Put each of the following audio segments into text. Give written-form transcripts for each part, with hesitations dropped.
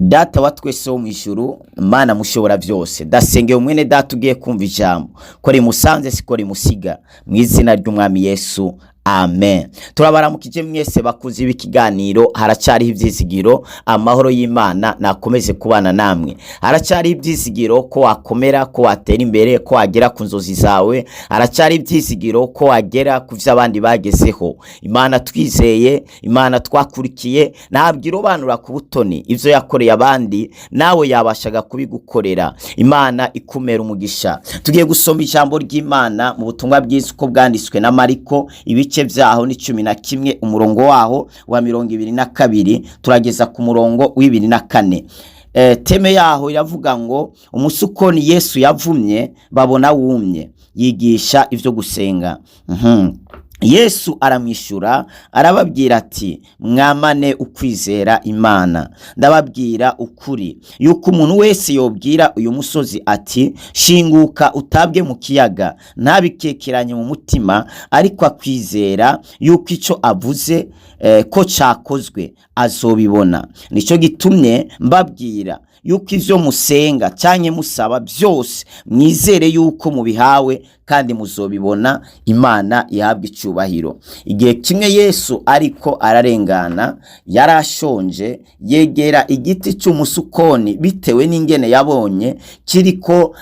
Data wa twese wo mw'ijuru, Mana mushobora byose, ndasengeye umwene data ugiye kumva ijambo ko rimusanze siko rimusiga, mu izina ry'Umwami Yesu, amen. Turabaramukije mwese bakuzi b'ikiganiro Haracyariho Ibyizigiro. Amahoro y'Imana nakomeze kubana namwe. Haracyariho ibyizigiro ko wakomera, ko watera imbere, ko wagera ku nzozi zawe. Haracyari ibyizigiro ko wagera ku byo abandi bagezeho. Imana twizeye, Imana twakurikiye, ntabwo irobanura ku butoni. Ibyo yakoreye abandi nawe yabashaga kubigukorera. Imana ikumera umugisha. Tugiye gusoma ijambo ry'Imana mu butumwa bwiza uko bwanditswe na Mariko, ibice byaho ni 11, umurongo waho wa 22 turageza ku murongo wa 24. Thème yaho iravuga ngo umusukoni Yesu yavumye babona wumye, yigisha ivyo gusenga. Yesu aramwishyura arababwira ati: "Mwamane ukwizera Imana. Ndababwira ukuri yuko umuntu wese yobwira uyu musozi ati: 'Shinguka utabwe mu kiyaga,' ntabikekeranye mu mutima, ariko akwizera yuko icyo avuze ko cyakozwe, azobibona. Nicyo gitumye mbabwira yuko ivyo musenga cyangwa musaba byose, mwizere yuko mubihawe kandi muzobibona." Imana ihabwa icyubahiro. Igihe kimwe Yesu ariko ararengana, yarashonje, yegera igiti cy'umusukoni bitewe n'ingene yabonye kiriko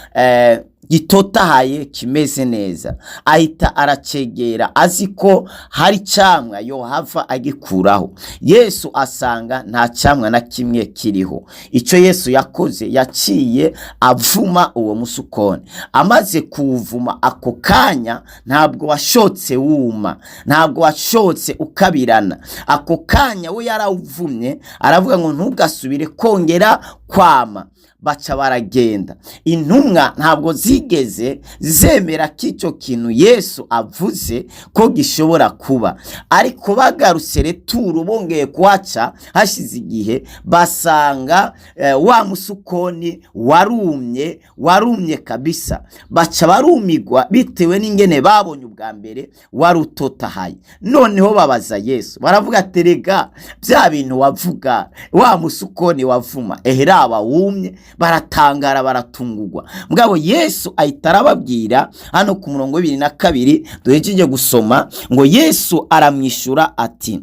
gitotahaye, kimeze neza. Ahita aracegera azi ko hari camwa yohava agikuraho. Yesu asanga nta camwa na kimwe kiriho. Icyo Yesu yakoze, yaciye avuma uwo musukoni. Amaze kuwuvuma, ako kanya ntabwo washotse wuma, ntabwo washotse ukabirana. Ako kanya we yarawuvumye, aravuga ngo: "Ntugasubire kongera kwama." Baca baragenda. Intumwa ntabwo zigeze zemera ko icyo kintu Yesu avuze ko gishobora kuba, ariko bagarutse retour, bongeye kuhaca hashize igihe, basanga wa musukoni warumye, warumye kabisa. Baca barumigwa bitewe n'ingene babonye ubwa mbere wari utotahaye. Noneho babaza Yesu, baravuga ati: "Rega bya bintu wavuga, wa musukoni wavuma, eheraba wumye." Baratangara, baratungurwa. Mugabo Yesu ahita arababwira hano ku murongo wa 22 duhejeje gusoma ngo: Yesu aramwishyura ati,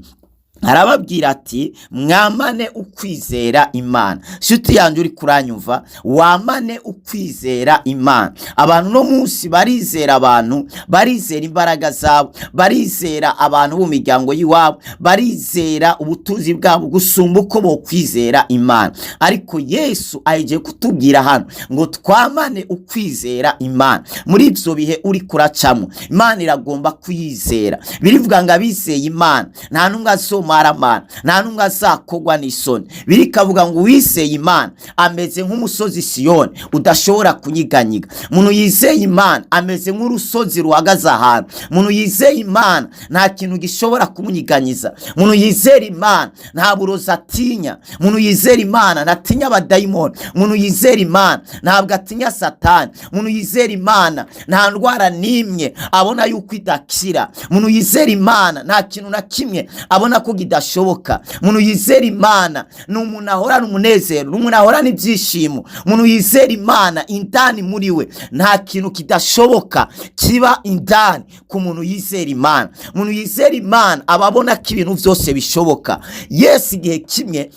arababwira ati: "Mwamane ukwizera Imana." Shuti yanjye uri kuranyumva, wamane ukwizera Imana. Abantu no munsi barizera abantu, barizera imbaraga zabo, barizera abantu bo mu miryango y'iwabo, barizera ubutunzi bwabo gusumba uko bokwizera Imana. Ariko Yesu agiye kutubwira hano ngo twamane ukwizera Imana. Muri ibyo bihe uri kuracamo, Imana iragomba kuyizera. Birivuga ngo abizeye Imana nta n'umwe azomaramana, nta n'umwe azakogwa n'isoni. Birikavuga ngo uwizeye Imana ameze nk'umusozi Siyoni udashobora kunyiganyiga. Umuntu yizeye Imana ameze nk'urusozi ruhagaze ahantu. Umuntu yizeye Imana nta kintu gishobora kumunyiganyiza. Umuntu yizera Imana nta burozi atinya. Umuntu yizera Imana ntatinya abadayimoni. Umuntu yizera Imana ntabwo atinya Satani. Umuntu yizera Imana nta ndwara n'imwe abona yuko idakira. Umuntu yizera Imana nta kintu na kimwe abona ko kidashoboka. Umuntu yizera Imana ni umuntu ahorana umunezero, ni umuntu ahorana ibyishimo. Umuntu yizera Imana, indani muri we nta kintu kidashoboka kiba indani ku muntu yizera Imana. Umuntu yizera Imana aba abona ko ibintu byose bishoboka. Yesu igihe kimwe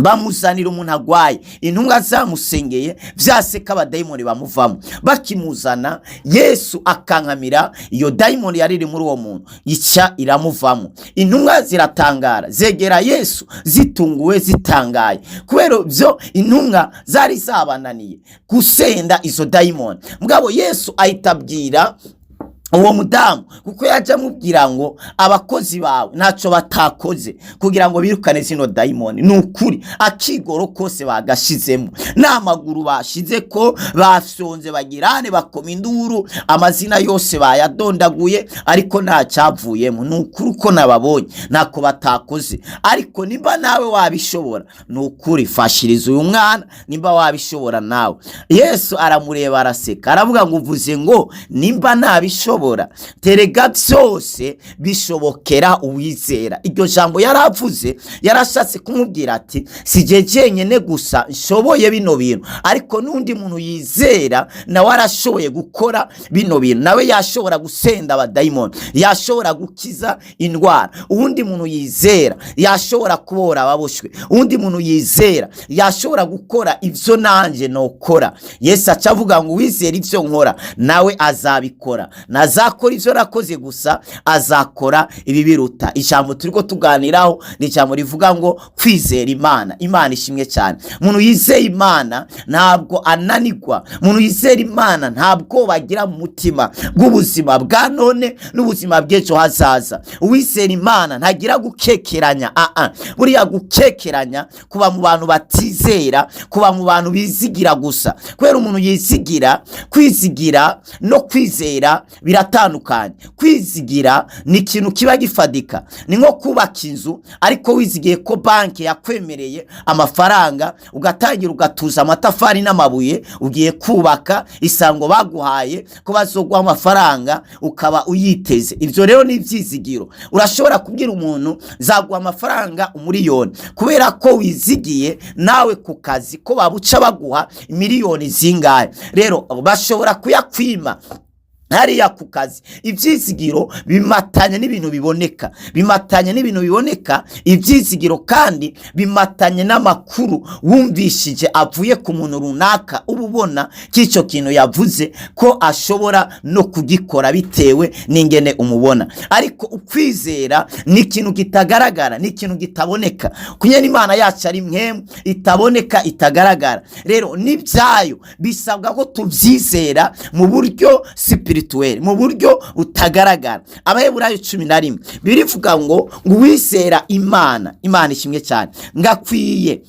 bamuzanira umuntu agwaye. Intumwa zamusengeye vyase ko abadayimoni bamuvamo. Bakimuzana, Yesu akankamira iyo dayimoni yari iri muri uwo muntu, ica iramuvamo. Intumwa ziratangara, zegera Yesu zitunguwe, zitangaye, kubera byo intumwa zari zabananiye gusenda izo dayimoni. Mugabo Yesu ahita abwira uwo mudamu, kuko yajya amubwira ngo: "Abakozi bawe ntacyo batakoze kugira ngo birukane zino dayimoni. Ni ukuri akigoro kose bagashizemo, n'amaguru bashize ko bafyonze, bagirane bakoma induru, amazina yose bayadondaguye, ariko nta cyavuyemo. Ni ukuri uko nababonye ntako batakoze, ariko nimba nawe wabishobora, ni ukuri fashiriza uyu mwana nimba wabishobora nawe." Yesu aramureba, araseka, aravuga ngo: "Uvuze ngo nimba nabishobora." Urashobora. Terega byose bishobokera uwizera. Iryo jambo yaravuze, yarashatse kumubwira ati si jye jyenyine gusa nshoboye bino bintu, ariko n'undi muntu yizera nawe arashoboye gukora bino bintu, nawe yashobora gusenda abadayimoni, yashobora gukiza indwara. Uwundi muntu yizera yashobora kubohora ababoshwe, uwundi muntu yizera yashobora gukora ibyo nanjye nokora. Yesu aca avuga ngo uwizera ibyo nkora nawe azabikora, ntazakora ibyo nakoze gusa, azakora ibi biruta. Ijambo turiko tuganiraho ni ijambo rivuga ngo kwizera Imana. Imana ishimwe cyane. Umuntu yizeye Imana ntabwo ananirwa, umuntu yizera Imana ntabwo bagira mu mutima bw'ubuzima bwa none n'ubuzima bw'ejo hazaza. Uwizera Imana ntagira gukekeranya. Aa, buriya gukekeranya kuba mu bantu batizera, kuba mu bantu bizigira gusa, kubera umuntu yizigira, kwizigira no kwizera biratandukanye. Kwizigira ni ikintu kiba gifadika, ni nko kubaka inzu ariko wizigiye ko banki yakwemereye amafaranga, ugatangira ugatuza amatafari n'amabuye, ugiye kubaka isango baguhaye ko bazoguha amafaranga, ukaba uyiteze. Ibyo rero ni ibyizigiro. Urashobora kubwira umuntu zaguha amafaranga 1 miliyoni kubera ko wizigiye nawe ku kazi ko babuca baguha miliyoni zingahe. Rero bashobora kuyakwima hariya ku kazi. Ibyizigiro bimatanye n'ibintu biboneka, bimatanye n'ibintu biboneka. Ibyizigiro kandi bimatanye n'amakuru wumvishije avuye ku muntu runaka, uba ubona k'icyo kintu yavuze ko ashobora no kugikora bitewe n'ingene umubona. Ariko ukwizera ni ikintu kitagaragara, ni ikintu kitaboneka. Kunyene Imana yacu ari mwemu itaboneka, itagaragara, rero n'ibyayo bisabwa ko tubyizera mu buryo spirituel, mu buryo butagaragara. Abaheburayo 11 birivuga ngo uwizera Imana, Imana ishimwe cyane, ngakwiye,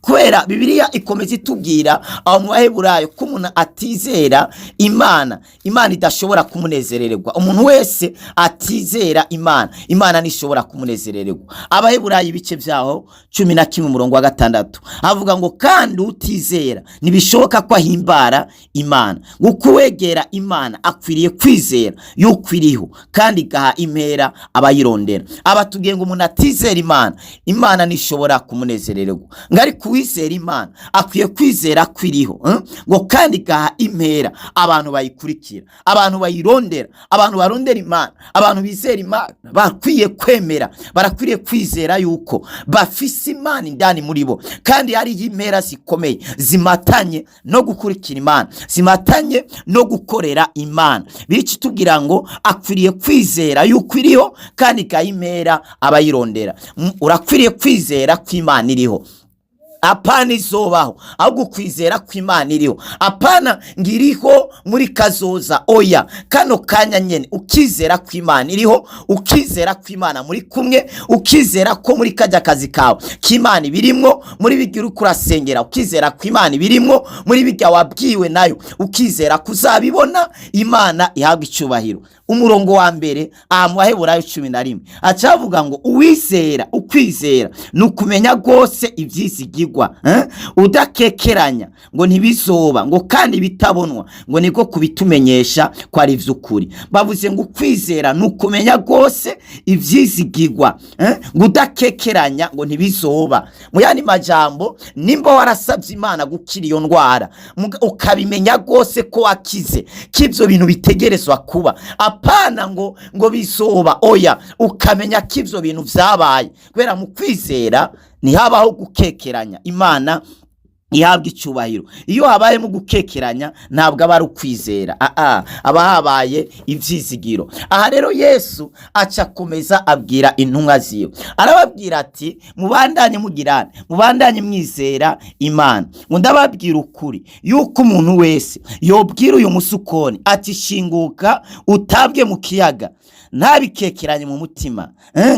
kubera Bibiliya ikomeza itubwira aho mu Baheburayo ko umuntu atizera Imana, Imana idashobora kumunezerererwa. Umuntu wese atizera Imana, Imana ntishobora kumunezerererwa. Abaheburayo ibice byaho 11 umurongo wa 6 avuga ngo kandi utizera ntibishoboka ko ahimbara Imana, ngo uwegera Imana akwiriye kwizera yuko iriho kandi igaha impera abayirondera. Abatubwiye ngo umuntu atizera Imana, Imana ntishobora kumunezerererwa, ngo ariko uwizera Imana akwiye kwizera ko iriho, ngo kandi igaha impera abantu bayikurikira, abantu bayirondera. Abantu barondera Imana, abantu bizera Imana bakwiye kwemera, barakwiriye kwizera yuko bafise Imana indani muri bo, kandi hariho impera zikomeye zimatanye no gukurikira Imana, zimatanye no gukorera Imana. Bityo tubwira ngo akwiriye kwizera yuko iriho kandi igaha impera abayirondera. Urakwiriye kwizera ko Imana iriho, apana izobaho, ahubwo kwizera ko Imana iriho, apana ngo iriho muri kazoza, oya, kano kanya nyene ukizera ko Imana iriho, ukizera ko Imana muri kumwe, ukizera ko muri kajya kazi kawe k'Imana ibirimwo, muri bijya uriko urasengera ukizera ko Imana ibirimwo, muri bijya wabwiwe nayo ukizera ko uzabibona. Imana ihabwa icyubahiro. Umurongo wa mbere aha mu Baheburayo 11 acavuga ngo uwizera, ukwizera ni ukumenya rwose ibyizigirwa, udakekeranya ngo ntibizoba, ngo kandi bitabonwa ngo niko kubitumenyesha ko ari iby'ukuri. Bavuze ngo ukwizera ni ukumenya rwose ibyizigirwa, ngo udakekeranya ngo ntibizoba. Mu yandi majambo, nimba warasabye Imana gukira iyo ndwara, ukabimenya rwose ko wakize, ko ibyo bintu bitegerezwa kuba, apana ngo bizoba, oya, ukamenya ko ibyo bintu byabaye, kubera mu kwizera ntihabaho gukekeranya. Imana ihabwa icyubahiro. Iyo habayemo gukekeranya ntabwo aba ari ukwizera, aa, aba habaye ibyizigiro. Aha rero Yesu aca akomeza abwira intumwa ziwe, arababwira ati mubandanye mugirane, mubandanye mwizera Imana, ngo ndababwira ukuri yuko umuntu wese yobwira uyu musukoni ati shinguka utabwe mu kiyaga, Ntabikekeranye mu mutima,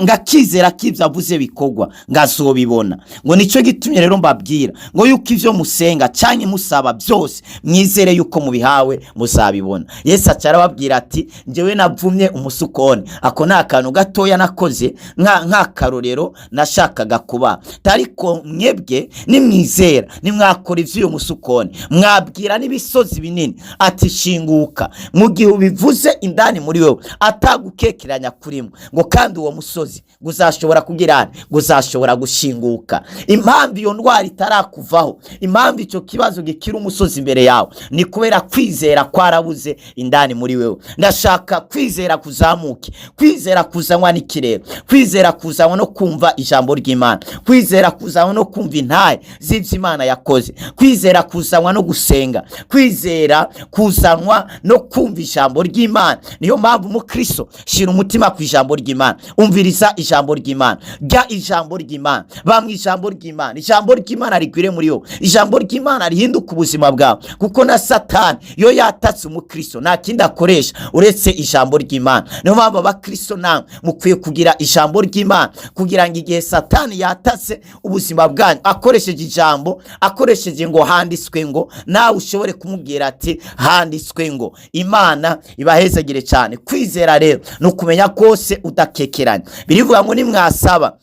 ngakizera ko ibyo avuze bikorwa, ngazobibona. Ngo nicyo gitumye rero mbabwira ngo yuko ibyo musenga cyangwa musaba byose, mwizere yuko mubihawe, muzabibona. Yesu aca arababwira ati: "Njyewe navumye umusukoni, ako ni akantu gatoya nakoze nk'akarorero nashakaga kuba, ariko mwebwe nimwizera, nimwakora iby'uyu musukoni, mwabwira n'ibisozi binini ati shinguka, mu gihe ubivuze indani muri wowe atagukekeranya kurimo, ngo kandi uwo musozi ngo uzashobora kugira, ngo uzashobora gushinguka." Impamvu iyo ndwara itarakuvaho, impamvu icyo kibazo gikira umusozi imbere yawe, ni kubera kwizera kwarabuze indani muri wewe. Ndashaka kwizera kuzamuke, kwizera kuzanwa n'ikirere, kwizera kuzanwa no kumva ijambo ry'Imana, kwizera kuzanwa no kumva intahe z'ibyo Imana yakoze, kwizera kuzanwa no gusenga, kwizera kuzanwa no kumva ijambo ry'Imana. Niyo mpamvu mukristo, shyira umutima ku ijambo ry'Imana, umviriza ijambo ry'Imana, rya ijambo ry'Imana, bamwe ijambo ry'Imana, ijambo ry'Imana rigwire muri wowe, ijambo ry'Imana rihinduka ubuzima bwawe, kuko na Satani iyo yatatse umukristo nta kindi akoresha uretse ijambo ry'Imana. Niyo mpamvu abakristo namwe mukwiye kugira ijambo ry'Imana, kugira ngo igihe Satani yatatse ubuzima bwanyu akoresheje ijambo, akoresheje ngo handitswe ngo, nawe ushobore kumubwira ati handitswe ngo. Imana ibahezagire cyane. Kwizera rero ni ukumenya kose udakekeranya. Birivuga ngo nimwasaba,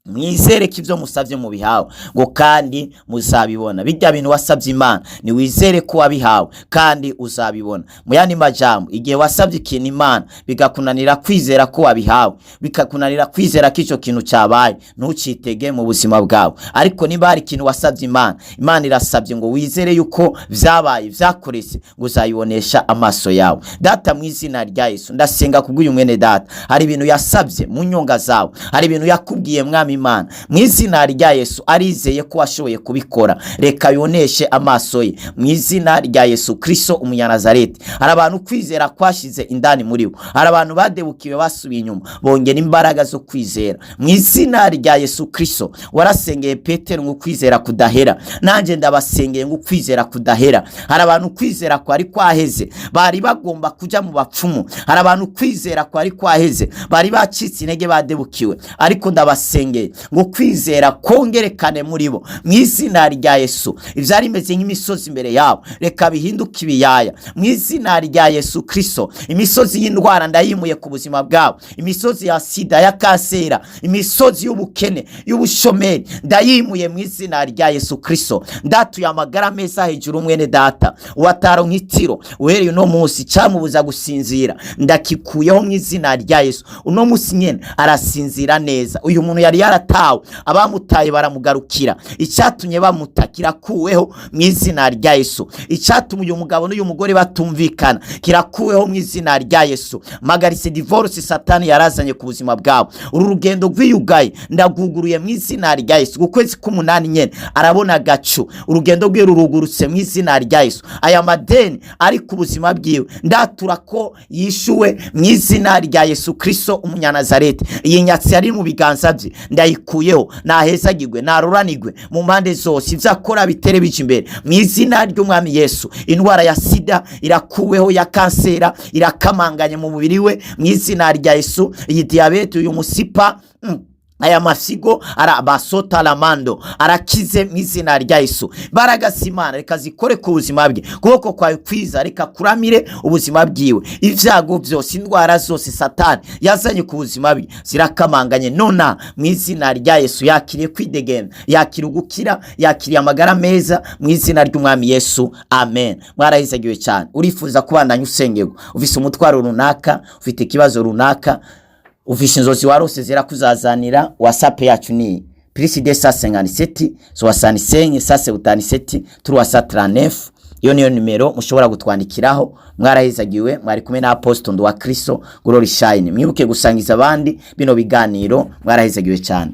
mwizere ko ibyo musabye mubihawe, ngo kandi muzabibona. Bijya bintu wasabye Imana, niwizere ko wabihawe kandi uzabibona. Mu yandi majambo, igihe wasabye ikintu Imana bigakunanira kwizera ko wabihawe, bikakunanira kwizera ko icyo kintu cyabaye, ntucitege mu buzima bwawe. Ariko niba hari ikintu wasabye Imana, Imana irasabye ngo wizere yuko byabaye, byakoretse, ngo uzayibonesha amaso yawe. Data, mu izina rya Yesu, ndasenga kubw'uyu mwene data. Hari ibintu yasabye mu nyonga zawe, hari ibintu yakubwiye, Mwami Imana, mu izina rya Yesu, arizeye ko washoboye kubikora, reka yoneshe amaso ye mu izina rya Yesu Kristo Umunyanazareti. Hari abantu kwizera kwashize indani muri bo, hari abantu badebukiwe, basubiye inyuma, bongera imbaraga zo kwizera mu izina rya Yesu Kristo. Warasengeye Petero ngo kwizera kudahera, nanjye ndabasengeye ngo kwizera kudahera. Hari abantu kwizera kwari kwaheze, bari bagomba kujya mu bapfumu. Hari abantu kwizera kwari kwaheze, bari bacitse intege, badebukiwe, ariko ndabasengeye ngo kwizera kongerekane muri bo mu izina rya Yesu. Ibyari bimeze nk'imisozi imbere yabo, reka bihinduke ibiyaya mu izina rya Yesu Kristo. Imisozi y'indwara ndayimuye ku buzima bwabo, imisozi ya sida, ya kansera, imisozi y'ubukene, y'ubushomeri, ndayimuye mu izina rya Yesu Kristo. Ndatuye amagara meza hejuru mwene data wataro nk'itiro. Uhereye uno munsi, cyamubuza gusinzira ndakikuyeho mu izina rya Yesu. Uno munsi nyine arasinzira neza. Uyu muntu yari yaratawe, abamutaye baramugarukira. Icyatumye bamuta kirakuweho mu izina rya Yesu. Icyatumye uyu mugabo n'uyu mugore batumvikana kirakuweho mu izina rya Yesu. Magarise divorce Satani yarazanye ku buzima bwabo. Uru rugendo rwiyugaye ndaguguruye mu izina rya Yesu. Ku kwezi k'umunani nyene arabona agacu, urugendo rwe rurugurutse mu izina rya Yesu. Aya madeni ari ku buzima bwiwe, ndatura ko yishuwe mu izina rya Yesu Kristo Umunyanazareti. Iyi nyatsi yari mu biganza bye ndayikuyeho. Nahezagirwe, naruranigwe mu mpande zose, ibyo akora bitere bija imbere mu izina ry'Umwami Yesu. Indwara ya sida irakuweho, ya kansera irakamanganye mu mubiri we mu izina rya Yesu. Iyi diyabete, uyu musipa, aya masigo arabasotaramando, arakize mu izina rya Yesu. Imbaraga z'Imana reka zikore ku buzima bwe. Kuboko kwawe kwiza reka kuramire ubuzima bwiwe. Ibyago byose, indwara zose Satani yazanye ku buzima bwe zirakamanganye nona mu izina rya Yesu. Yakiriye kwidegembya, yakira ugukira, yakiriye amagara meza mu izina ry'Umwami Yesu, amen. Mwarahizagiwe cyane. Urifuza kubandanya usengerwa, ufise umutwaro runaka, ufite ikibazo runaka, ufise inzozi warose zirakuzazanira, WhatsApp yacu ni +257 65 177 339. Iyo niyo nimero mushobora gutwandikiraho. Mwarahizagiwe. Mwari kumwe na Apostle Nduwa Kristo Glory Shine. Mwibuke gusangiza abandi bino biganiro. Mwarahizagiwe cyane.